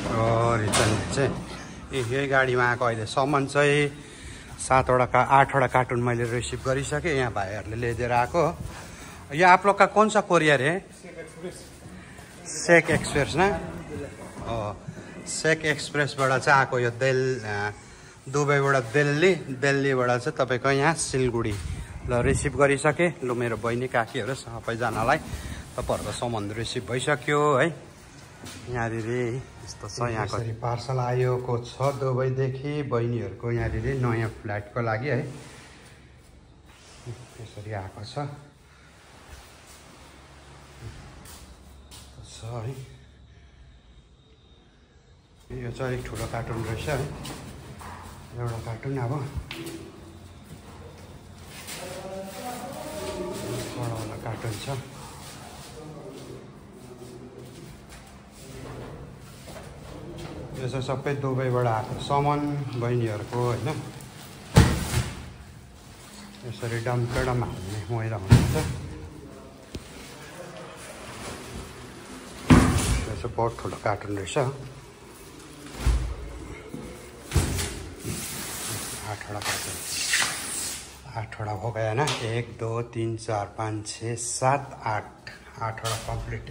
Return चाहिँ यही गाडीमा आएको अहिलेसम्म चाहिँ 8वटा कार्टून मैंने रिसीव गरिसकेँ। यहाँ भाइहरूले ल्याइदिएर आएको। ये आप लोग का कौन सा कोरियर है? शेख एक्सप्रेस ना? शेख एक्सप्रेसबाट चाहिँ आएको यो दुबईबाट दिल्लीबाट चाहिँ तपाईँको यहाँ सिलगढी ल रिसिभ गरिसकेँ। ल मेरो बहिनी काकीहरू सबैजनालाई तपाईँहरूको सामान रिसिभ भइसक्यो है। यहाँनिर यस्तो छ यहाँको पार्सल आएको छ दुबईदेखि बहिनीहरूको यहाँनिर नयाँ फ्ल्याटको लागि है। यसरी आएको छ है। यो चाहिँ अलिक ठुलो कार्टुन रहेछ है। एउटा कार्टुन अब बडावाला कार्टुन छ। यो चाहिँ सबै दुबईबाट आएको सामान बहिनीहरूको होइन। यसरी डम्पेडम हाल्ने मैला हुन्छ। यो चाहिँ बहुत ठुलो कार्टुन रहेछ। 8वटा कार्टुन 8वटा हो गया ना। 1 2 3 4 5 6 7 8वटा कम्प्लिट।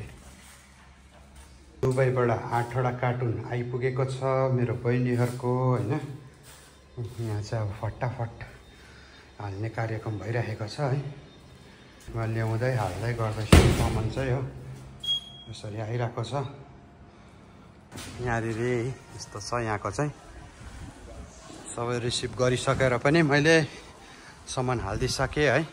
दुबईबाट 8वटा कार्टुन आइपुगेको छ मेरो बहिनीहरूको होइन। यहाँ चाहिँ अब फटाफट हाल्ने कार्यक्रम भइरहेको छ है। म ल्याउँदै हाल्दै गर्दैछु सामान चाहिँ हो। यसरी आइरहेको छ। यहाँनिर यस्तो छ यहाँको चाहिँ सबै रिसिभ गरिसकेर पनि मैले सामान हालिदिइसकेँ है।